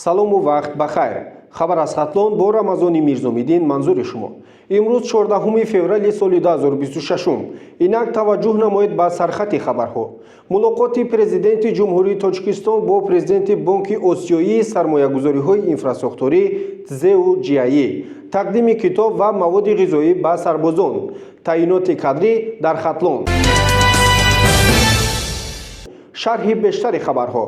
Салому вақт ба хайр. Хабар аз Хатлон бо Рамазони Мирзомиддин манзури шумо. Имрӯз 14 феврали соли 2026. Инак, таваҷҷӯҳ намоед ба сархати хабарҳо. Мулоқоти Президенти Ҷумҳурии Тоҷикистон бо президенти Бонки Осиёии сармоягузориҳои инфрасохторӣ Тзеу Ҷиаи, тақдими китоб ва маводи ғизоӣ ба сарбозон, таъиноти кадрӣ дар Хатлон. Шарҳи бештари хабарҳо.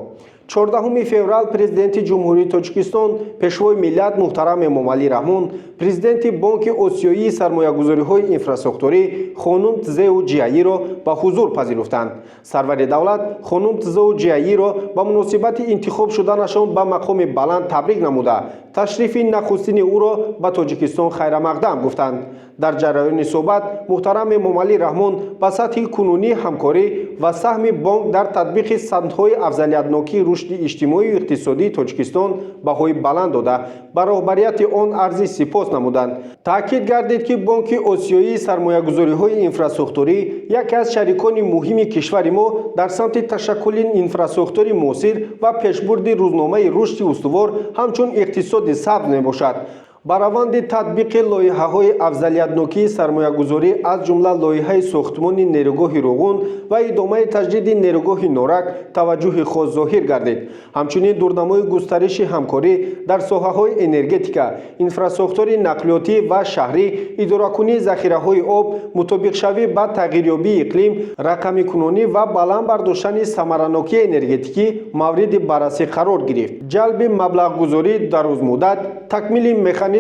14 феврал Президенти Ҷумҳурии Тоҷикистон, Пешвои миллат муҳтарам Эмомалӣ Раҳмон президенти Бонки Осиёии сармоягузориҳои инфрасохторӣ хонум Тзеу Ҷиаиро ба ҳузур пазируфтанд. Сарвари давлат хонум Тзеу Ҷиаиро ба муносибати интихоб шуданашон ба мақоми баланд табрик намуда, ташрифи нахустини ӯро ба Тоҷикистон хайрамақдам гуфтанд. Дар ҷараёни суҳбат муҳтарам Эмомалӣ Раҳмон ба сатҳи кунунии ҳамкорӣ ва саҳми бонк дар татбиқи самтҳои афзалиятнокии рушди иҷтимоию иқтисодии Тоҷикистон баҳои баланд дода, ба роҳбарияти он арзи сипос намуданд. Таъкид гардид, ки Бонки Осиёии сармоягузориҳои инфрасохторӣ яке аз шарикони муҳими кишвари мо дар самти ташаккули инфрасохтори муосир ва пешбурди рӯзномаи рушди устувор ҳамчун иқтисоди сабз мебошад. Ба раванди татбиқи лоиҳаҳои афзалиятнокии сармоягузорӣ, аз ҷумла лоиҳаи сохтмони нерӯгоҳи Роғун ва идомаи таҷдиди нерӯгоҳи Норак, таваҷҷӯҳи хос зоҳир гардид. Ҳамчунин дурнамои густариши ҳамкорӣ дар соҳаҳои энергетика, инфрасохтори нақлиётӣ ва шаҳрӣ, идоракунии захираҳои об, мутобиқшавӣ ба тағйирёбии иқлим, рақамикунонӣ ва баланд бардоштани самаранокии энергетикӣ мавриди баррасӣ қарор гирифт. Ҷалби маблағгузории дарозмуддат, такмили механизмҳои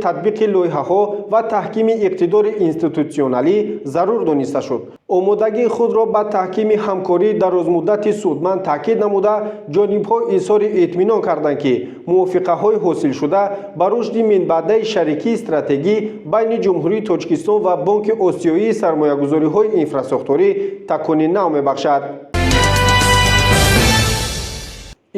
татбиқи лоиҳаҳо ва таҳкими иқтидори институтсионалӣ зарур дониста шуд. Омодагии худро ба таҳкими ҳамкории дарозмуддати судманд таъкид намуда, ҷонибҳо изҳори итминон карданд, ки мувофиқаҳои ҳосилшуда ба рушди минбаъдаи шарикии стратегӣ байни Ҷумҳурии Тоҷикистон ва Бонки Осиёии сармоягузориҳои инфрасохторӣ такони нав мебахшад.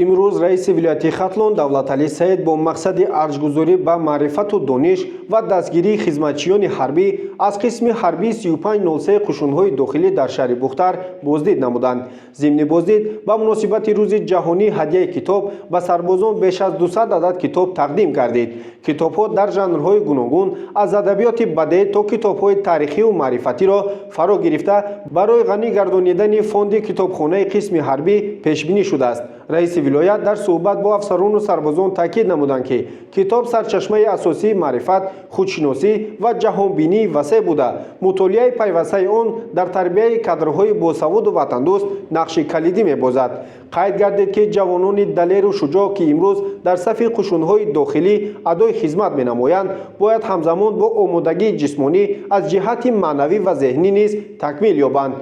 Имрӯз раиси вилояти Хатлон Давлаталӣ Саид бо мақсади арҷгузорӣ ба маърифату дониш ва дастгирии хизматчиёни ҳарбӣ аз қисми ҳарбии 3503 қушунҳои дохилӣ дар шаҳри Бухтар боздид намуданд. Зимни боздид ба муносибати Рӯзи ҷаҳонии ҳадияи китоб ба сарбозон беш аз 200 адад китоб тақдим гардид. Китобҳо дар жанрҳои гуногун, аз адабиёти бадеӣ то китобҳои таърихию маърифатиро фаро гирифта, барои ғанӣ гардонидани фонди китобхонаи қисми ҳарбӣ пешбинӣ шудааст. Раиси вилоят дар суҳбат бо афсарону сарбозон таъкид намуданд, ки китоб сарчашмаи асосии маърифат, худшиносӣ ва ҷаҳонбинии васеъ буда, мутолиаи пайвастаи он дар тарбияи кадрҳои босаводу ватандӯст нақши калидӣ мебозад. Қайд гардид, ки ҷавонони далеру шуҷоъ, ки имрӯз дар сафи қушунҳои дохилӣ адои хизмат менамоянд, бояд ҳамзамон бо омодагии ҷисмонӣ аз ҷиҳати маънавӣ ва зеҳнӣ низ такмил ёбанд.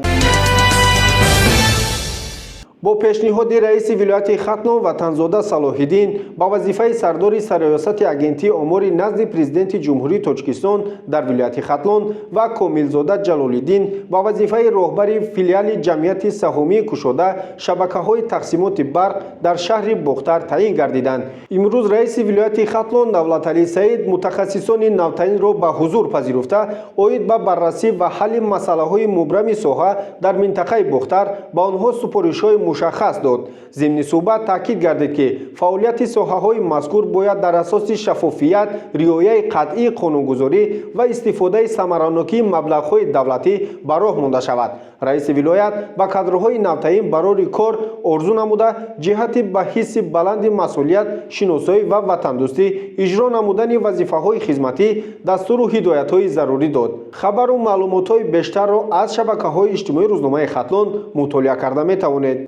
Бо пешниҳоди раиси вилояти Хатлон Ватанзода Салоҳиддин ба вазифаи сардори Сарриёсати Агентии омори назди Президенти Ҷумҳурии Тоҷикистон дар вилояти Хатлон ва Комилзода Ҷалолиддин ба вазифаи роҳбари филиали Ҷамъияти саҳомии кушода шабакаҳои тақсимоти барқ дар шаҳри Бохтар таъин гардиданд. Имрӯз раиси вилояти Хатлон Давлаталӣ Саид мутахассисони навтаъинро ба ҳузур пазируфта, оид ба баррасӣ ва ҳалли масъалаҳои мубрами соҳа дар минтақаи Бохтар ба онҳо супоришҳои мушаххас дод. Зимни суҳбат таъкид гардид, ки фаъолияти соҳаҳои мазкур бояд дар асоси шаффофият, риояи қатъии қонунгузорӣ ва истифодаи самаранокии маблағҳои давлатӣ ба роҳ монда шавад. Раиси вилоят ба кадрҳои навтаъин барори кор орзу намуда, ҷиҳати ба ҳисси баланди масъулият, шиносоӣ ва ватандӯстӣ иҷро намудани вазифаҳои хизматӣ дастуру ҳидоятҳои зарурӣ дод. Хабару маълумотҳои бештарро аз шабакаҳои иҷтимоии рӯзномаи Хатлон мутолиа карда метавонед.